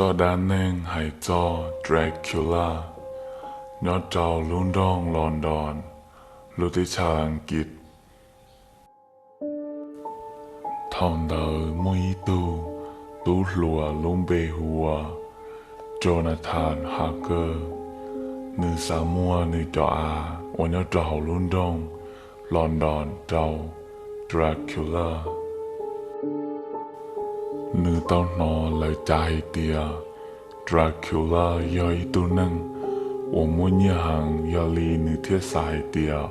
Txoj dab neeg hais txog Dracula nyob rau lub nroog London, lub teb chaws Askiv. Thaum ntawd muaj ib tug tub hluas lub npe hu ua Jonathan Harker. Nws xav muag nws cov av uas nyob rau hauv lub nroog London rau Dracula. Nws tau hnov lawv cav hais tias Dracula yog ib tug neeg uas muaj nyiaj heev, yog li nws thiaj xav hais tias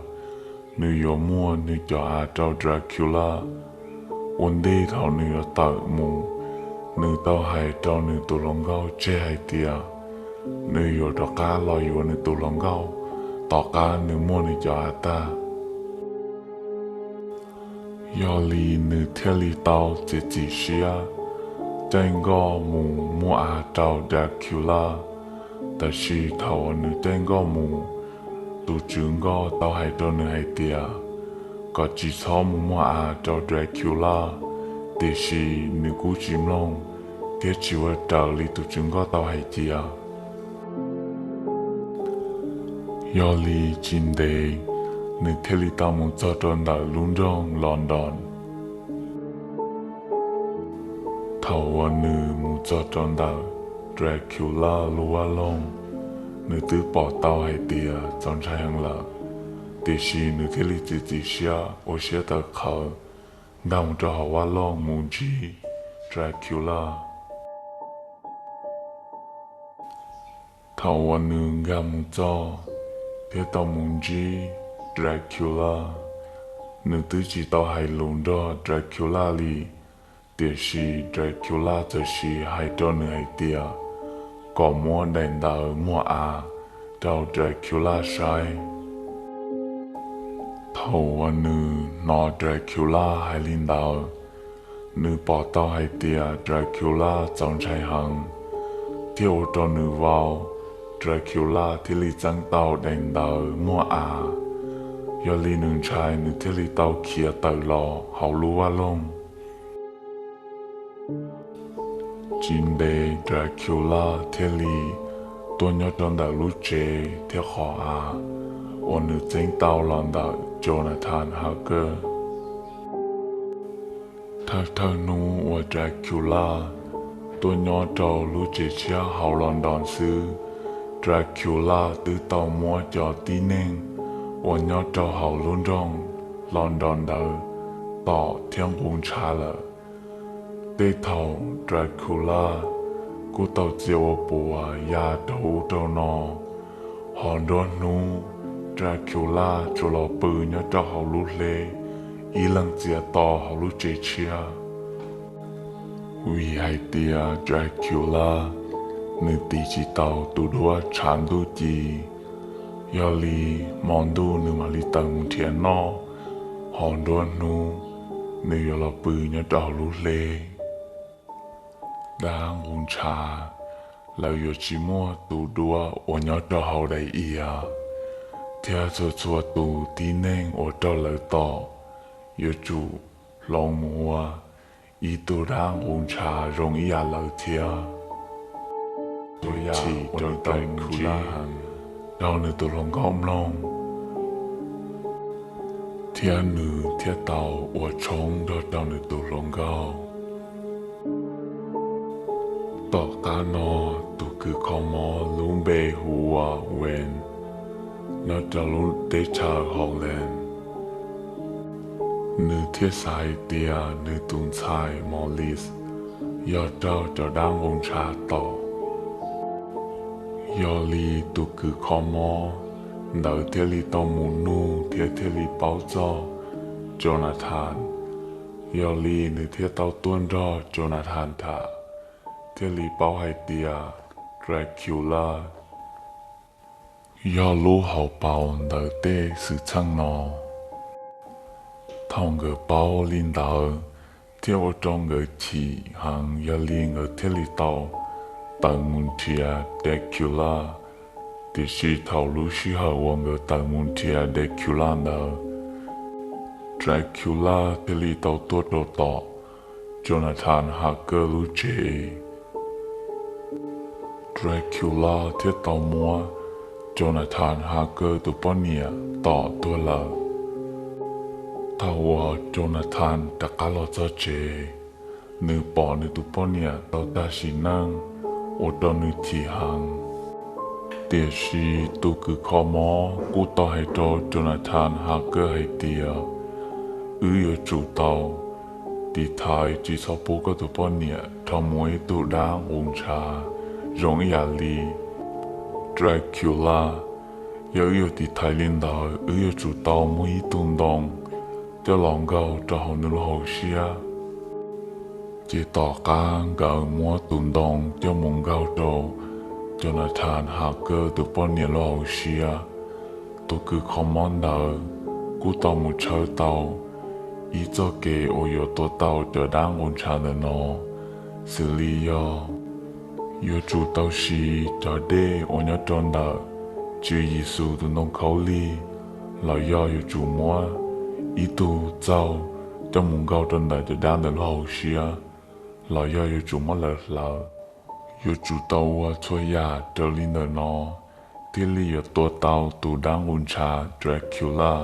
nws yuav muag nws cov av rau Dracula. Ua ntej thaum nws yuav tawm mus, nws tau hais rau nws tus hluas nkauj tseg hais tias nws yuav rov qab los yuav nws tus hluas nkauj tom qab nws muag nws cov av tag. Yog li nws thiaj li tau txiav txim siab caij nkoj mus muag av rau Dracula. Tab sis thaum uas nws caij nkoj mus, tus tswv nkoj tau hais rau nws hais tias kom tsis txhob mus muag av rau Dracula, tiam sis nws kuj tsis mloog thiab tsis ua raws li tus tswv nkoj tau hais cia. Yog li tsis ntev nws thiaj li tau mus txog rau ntawm lub nroog London. Thaum uas nws mus txog rau ntawm Dracula lub vaj loog, nws twb pom tau hais tias txaus ntshai heev lawm, tiam sis nws thiaj li txiav txim siab ua siab tawv qhawv nkag mus rau hauv vaj loog mus ntsib Dracula. Thaum uas nws nkag mus txog thiab tau mus ntsib Dracula, nws twb tsis tau hais lus nrog Dracula li, tiam sis Dracula txawm sis hais rau nws hais tias kom muab daim ntawv muag av rau Dracula saib. Thaum uas nws hnov Dracula hais li ntawd, nws pom tau hais tias Dracula txaus ntshai heev, thiaj ua rau nws vau. Dracula thiaj li txeeb tau daim ntawv muag av, yog li nws ntshai nws thiaj li tau khiav tawm los hauv lub vaj loog. Tsis ntev Dracula thiaj li tuaj nyob rau ntawm lub tsev thiab qhov av uas nws txeeb tau los ntawm Jonathan Harker. Thawj thawj hnub uas Dracula tuaj nyob rau lub tsev tshiab hauv London xwb, Dracula twb tau muab cov tib neeg uas nyob rau hauv lub nroog London ntawd tom thiab nqus ntshav lawm. Tej thaum Dracula kuj tau txia ua puas ya rau ub rau no, ho nruab hnub Dracula tsuas los pw nyob rau hauv lub hleb ib leeg txias to hauv lub tsev tshiab. Vim hais tias Dracula nws tiv tsis tau tus duab tshav ntuj ci, yog li hmo ntuj nws mam li tawm mus nrhiav noj, ho nruab hnub nws yuav los pw nyob rau hauv lub hleb. Dab nqus ntshav, lawv yuav tsis muaj tus duab uas nyob rau hauv daim iav, thiab txhua txhua tus tib neeg uas raug lawv tom yuav tsum hloov mus ua ib tug dab nqus ntshav zoo ib yam lawv thiab. Tus yam uas nws tau ntsib heev rau nws tus hluas nkauj mloog, thiab nws thiaj tau ua tshoob nrog rau nws tus hluas nkauj. Tom qab no, tus kws kho mob lub npe hu ua Wayne nyob rau lub teb chaws Holland, nws thiaj xav hais tias nws tus ntxhais Molly yog raug cov dab nqus ntshav tom. Yog li tus kws kho mob ntawd thiaj li tau mus nug thiab thiaj li paub txog Jonathan. Yog li nws thiaj tau tuaj nrog Jonathan tham, thiaj li paub hais tias Dracula yog lub hauv paus ntawm tej xwm txheej no. Thaum nkawd paub li ntawd, thiaj ua rau nkawd chim heev, yog li nkawd thiaj li tau tawm mus nrhiav Dracula. Tiam sis thaum lub sij hawm uas nkawd tawm mus nrhiav Dracula ntawd, Dracula thiaj li tau tuaj rau tom Jonathan Harker lub tsev. Dracula thiaj tau muab Jonathan Harker tus poj niam tom tuag lawm. Thaum uas Jonathan rov qab los txog tsev, nws pom nws tus poj niam tau tag sim neej, ua rau nws chim heev. Tiam sis tus kws kho mob kuj tau hais rau Jonathan Harker hais tias, wb yuav tsum tau tiv thaiv tsis txhob pub koj tus poj niam rho mus ib tug dab nqus ntshav zoo ib yam li Dracula. Yog wb yuav tiv thaiv li ntawd, wb yuav tsum tau muab ib tug ntoo coj los nkaug rau hauv nws lub hauv siab. Ces tom qab nkawd muab tus ntoo coj mus nkaug rau Jonathan Harker tus poj niam lub hauv siab, tus kws kho mob ntawd kuj tau mus tshawb tau ib txoj kev uas yuav tua tau cov dab nqus ntshav ntawm no, xws li yog yuav tsum tau siv cov dej uas nyob rau ntawm Tswv Yexus tus ntoo khaub lig, los yog yuav tsum muab ib tug txaug coj mus nkaug rau ntawm cov dab ntawm lub hauv siab, los yog yuav tsum muab lawv hlawv. Yuav tsum tau ua txhua yam raws li ntawm no thiaj li yuav tua tau tus dab nqus ntshav Dracula.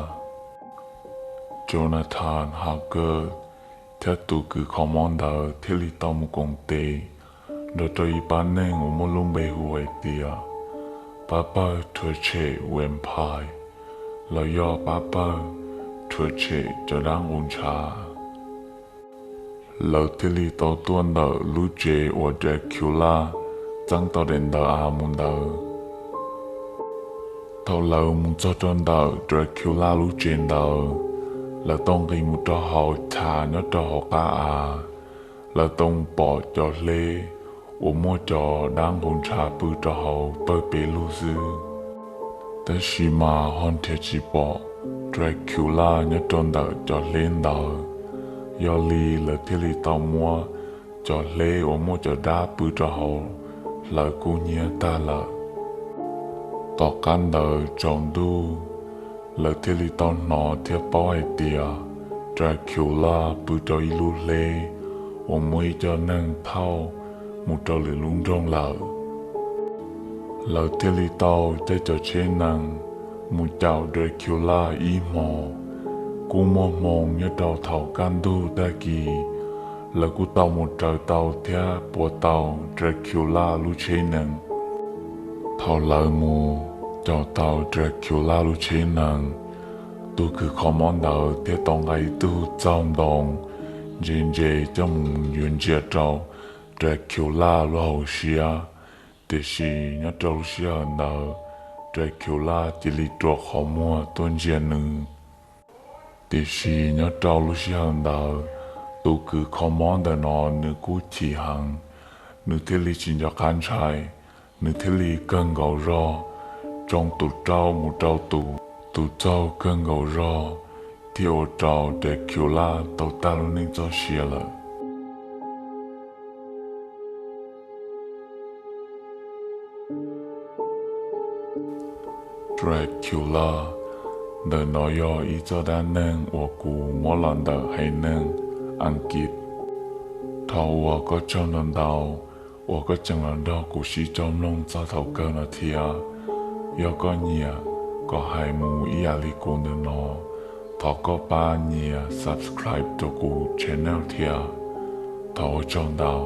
Jonathan Harker thiab tus kws kho mob ntawd thiaj li tau mus koom tes nrog rau ib pab neeg uas muaj lub npe hu hais tias pab pawg rhuav tshem vampire, los yog pab pawg rhuav tshem cov dab nqus ntshav. Lawv thiaj li tau tuaj ntawm lub tsev uas Dracula txeeb tau daim ntawv av mus ntawd. Thaum lawv mus txog rau ntawm Dracula lub tsev ntawd, lawv tau nqis mus rau hauv chav nyob rau hauv qab av. Lawv tau pom cov hleb uas muaj cov dab nqus ntshav pw rau hauv pawg pes lug xwb. Tab sis mas ho nrhiav tsis pom Dracula nyob rau ntawm cov hleb ntawd. Yog li lawv thiaj li tau muab cov hleb uas muaj cov dab pw rau hauv hlawv kub hnyiab tag lawm. Tom qab ntawd tsaus ntuj, lawv thiaj li tau hnov thiab paub hais tias Dracula pw rau ib lub hleb uas muaj ib co neeg thauj mus rau lwm lub nroog lawm. Lawv thiaj li tau caij cov tsheb nees mus caum Dracula ib hmos. Kuj muaj hmoo nyob rau thaum kaj ntug tag kis, lawv kuj tau mus raws tau thiab puas tau Dracula lub tsheb nees. Thaum lawv mus caum tau Dracula lub tsheb nees, tus kws kho mob ntawd thiaj tau nqa ib tug txaug ntoo ntse ntse coj mus yuav ntsia rau Dracula lub hauv siab. Tiam sis nyob rau lub sij hawm ntawd, Dracula cia li rua qhov muag tuaj ntsia nws. Tiam sis nyob rau lub sij hawm ntawd, tus kws kho mob ntawm no nws kuj chim heev, nws thiaj li tsis nco qab ntshai, nws thiaj li kawg nkaus zog tsoo tus rauj mus rau tus, tus txaug kawg nkaus zog, thiaj ua rau Dracula tau tag lub neej txoj sia lawm. Dracula, ntawm no yog ib txoj dab neeg uas kuv muab los ntawm haiv neeg Askiv. Thov ua koj tsaug ntau ntau uas koj tseem los nrog kuv sib cog mloog txog thaum kawg no thiab. Yog koj nyiam kom hais mus ib yam li kuv ntawm no, thov koj pab nias subscribe rau kuv channel thiab. Thov ua tsaug ntau.